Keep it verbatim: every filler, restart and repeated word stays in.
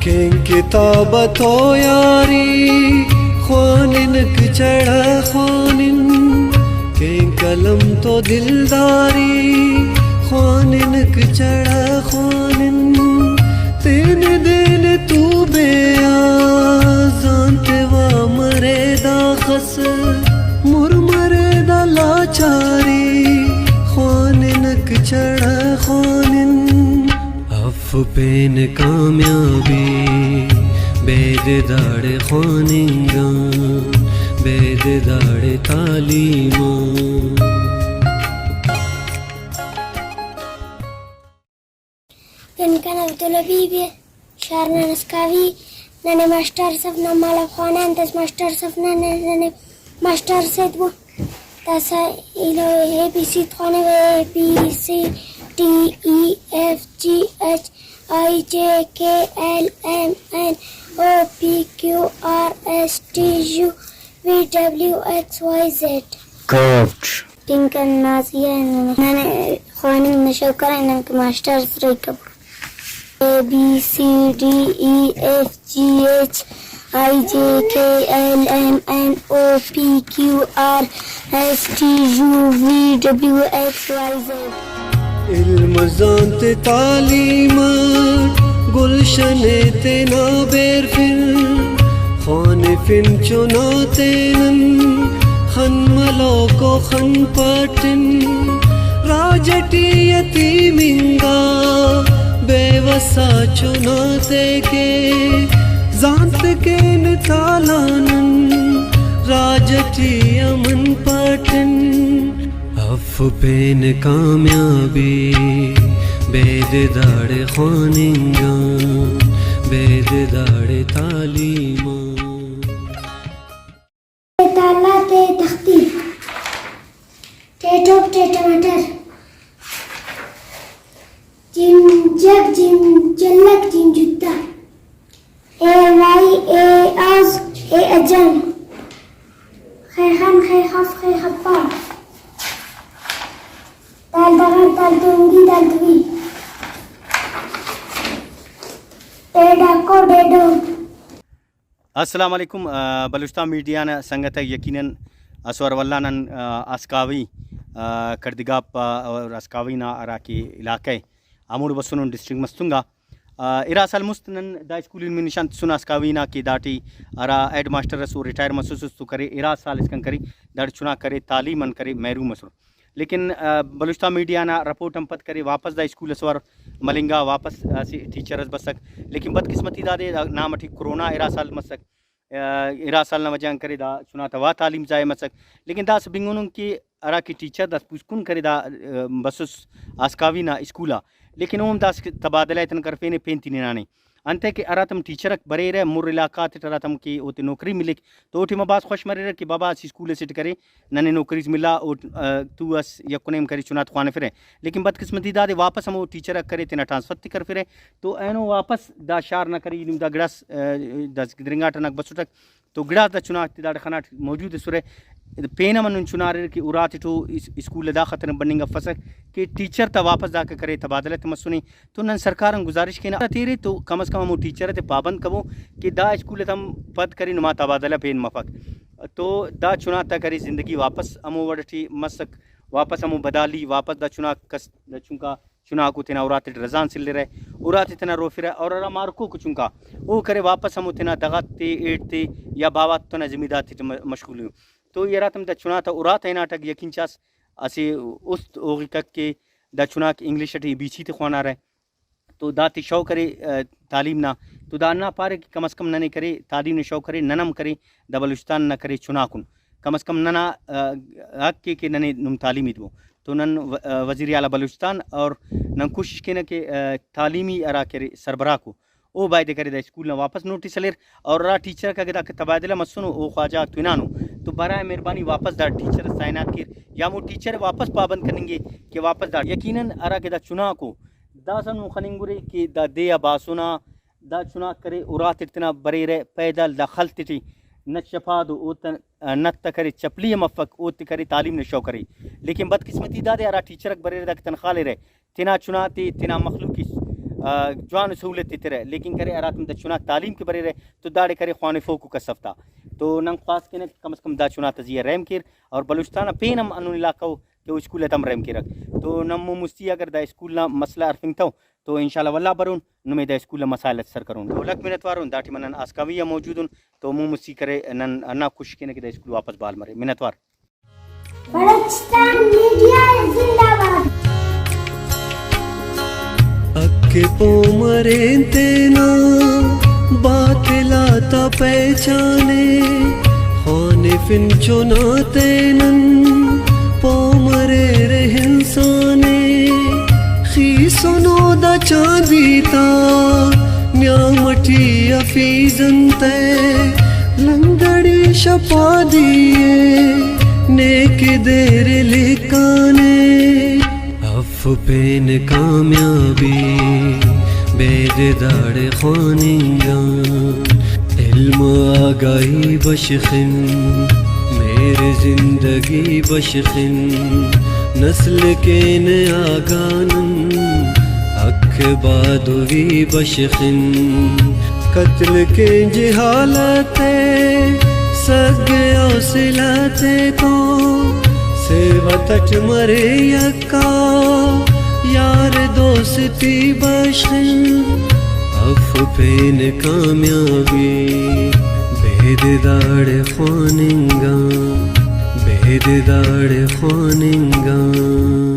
کین کتاب تو یاری خواننک چڑہ خوانن، کین قلم تو دلداری خواننک چڑہ خوانن۔ تین دین تو بے آزان تے وا مرے داخس، مر مرے دا لاچاری خواننک چڑہ خوانن۔ اف پین کامیابی، بید داڑے خواننگ آن، بید داڑے تعلیم آن۔ پین کنا عبدالحبیب ءِ، شار نا نسکاوی۔ ننے ماسٹر صاحب نا مالو خوانان تس، ماسٹر صاحب ننے، ننے ماسٹر سے تو داسہ ایلو اے بی سی خوانوہ، A B C D E F G H I J K L M N O P Q R S T U V W X Y Z. Good. پین کنا نازیہ ءِ، ننے خواننگ نا شوق ارے، ننکہ ماسٹر اسرہ کبو۔ A B C D E F G H I J K L M N O P Q R S T U V W X Y Z. علم زانت تعلیم گلشن تینا بیرفن، خوانفن چنا تینن خن ملوک و خن پاٹن۔ راج ٹی یتیم انگا بے وسا چنا تے کے، زانت کین تالانن راج ٹی امن پاٹن۔ اف پین کامیابی، بید داڑے خواننگ آن، بید داڑے تعلیم آن۔ ٹے تالہ ٹے تختی، ٹے ٹوپ ٹے ٹماٹر، جم جگ جم جلک جم جتا۔ اے وائی، اے آز، اے اجم۔ خے خن، خے خف، خے خپا۔ دال دغر، دال دونگی، دال دوی۔ ڈے ڈاکو، ڈے ڈو۔ السلام علیکم، آ، بلوچستان میڈیا نا سنگت آک، یقیناً اسہ وار ولدا نن، آ، اسکاوی، آ، کڑدگاپ، آ، اور اسکاوی نا ہرا کہ علاقہ ءِ، ہموڑے بسنن ڈسٹرکٹ مستونگ آ۔ آ، ارا سال مست نن دا اسکول علمی نشان تسنہ اسکاوی نا کہ داٹی ہرا ہیڈ ماسٹر ئس او ریٹائر مسوسس تو کرے ارا سال اسکان کرے داڑے چناک کرے تعلیم آن کرے محروم ئسر۔ لیکن، آ، بلوچستان میڈیا نا رپورٹ آن پد کرے واپس دا اسکول اسہ وار ملنگا، واپس اسہ ٹیچر ئس بسک۔ لیکن بدقسمتی دادے دا نام اٹی کرونا ارا سال مسک۔ آ، ارا سال نا وجہ غان کرے دا چنا تا وا تعلیم ضائع مسک۔ لیکن داسہ بنگنن کہ ہرا کہ ٹیچر داسہ پوسکن کرے دا، آ، بسس آسکاوی نا اسکول آ، لیکن اوہم داسہ تبادلہ ئے تن کرفینے پین تننانے۔ انتئے کہ ہراتم ٹیچرک بریرہ مر علاقہ غاتیٹ ہراتم کہ اوتے نوکری ملک تو او ٹائما بھاز خوش مریرہ کہ بابا اسہ اسکول اسیٹ کرے ننے نوکریس ملا، او، آ، تو اس یک و نیم کرے چنات خوانفرہ۔ لیکن بدقسمتی دادے واپس ہمو ٹیچرک کرے تینا ٹرانسفر تے کرفرہ۔ تو اینو واپس دا شار نا کرے ای نم دا گڑاس، آ، دا گدرینگاٹ ہناک بسٹک تو گڑاس دا چناک تے داڑے خناٹ موجود اسرہ۔ پین ہم ہندن چنا اریر کہ اراتے ٹو اس-، اسکول آ دا خاطر بننگ افسہ کہ ٹیچر تا واپس داکا کرے تبادلہ تے مسنے۔ تو نن سرکار آن گزارش کینہ تیرے تو کم از کم ہمو ٹیچر تے پابند کبو کہ دا اسکول تم پد کرے نما تبادلہ پین مفک۔ تو دا چنا تا کرے زندگی واپس ہمو وڑ ٹی مسک، واپس ہمو بدالی، واپس دا چناک کس، دا چنکا چناکو تینا اراتے ٹی رزان سلرہ، اراتے تینا روفرہ اور ہرا مارکوکو چنکا او کرے واپس ہمو تینا دغاتے ایڑتے یا باوات تینا زمیندار تیٹی م-، مشغول ءِ۔ تو ای ہراتم دا چنا تا اراتا ہناٹک یقین چاس اسہ است اوغی کک کہ دا چناک انگلش ٹی بی سی تے خوانارہ تو داتے شوق ارے، آ، تعلیم نا۔ تو دا ہندا پارے کہ کم از کم ننے کرے تعلیم نا شوق ارے، نن ہم کرے دا بلوچستان نا کرے چناکن۔ کم از کم ننا، آ، حق ءِ کہ ننے نم تعلیم ہیت بو۔ تو نن و-، آ، وزیر اعلیٰ بلوچستان اور نن کوشش کینہ کہ، آ، تعلیمی ہرا کہ ارے سربراہ کو او بایدے کرے دا اسکول نا واپس نوٹس ہلیر اور ہرا ٹیچر آک اگہ داکا تبادلہ مسنو او خواجہ غاک تو ہنانو تو برائے مہربانی واپس دا ٹیچر اس تعینات کیر یا ہمو ٹیچر ءِ واپس پابند کننگے کہ واپس دا یقیناً ہرا کہ دا چناکو داسہ ہندن خننگرے کہ دا دے آ باسنا، دا چناک کرے اراتے ٹی تینا بریرہ پیدل دا خل تیٹی نت شپادو اوتن نت تا کرے چپلی ہم افک اوتے کرے تعلیم نا شوق ارے۔ لیکن بدقسمتی دادے ہرا ٹیچر آک بریرہ داکا تنخواہ ہلیرہ تینا چنا تے تینا مخلوق اس آ، جوان سہولت ایترہ، لیکن کرے ہراتم دا چناک تعلیم کہ بریرہ تو داڑے کرے خوانفوکو کس اف تا۔ تو نن خواست کینہ کہ کم از کم دا چنا تا زیہا رحم کیر، اور بلوچستان آ پین ہم ہندن علاقہ ءُ کہ او اسکول آتم رحم کیرک۔ تو نن مون مستی اگر دا اسکول نا مسئلہ ہرفنگتو تو انشاءاللہ ولدا برون، نمے دا اسکول نا مسائل آتے سر کرون۔ تو لکھ منت وار اُن، دا ٹائما نن آسکاوی آ موجود اُن، تو مون مستی کرے نن ہندا کوشش کینہ کہ دا اسکول واپس بحال مرے۔ منت وار۔ بلوچستان میڈیا زندہ باد۔ حق پومرین تینا باطل آتا پہچانے، خوانفن چنا تینن پومریر انسانے۔ خیسنو دا چاندی تا نیام ٹی حفیظ انتئے، لنگڑی شپادی ءِ نیک دیر لکھانے۔ اف پین کامیابی بیدے داڑے خواننگ آن، علم آگاہی بشخن، مہر زندگی بشخن، نسل کین آگاہ نن حق بہادری بشخن۔ قتل کین جہالت ءِ سگ حوصلہ تیتون، سیوت اٹ مرے یکا یار دوستی بشخن۔ اف پین کامیابی بیدے داڑے خواننگ آن، بیدے داڑے خواننگ آن۔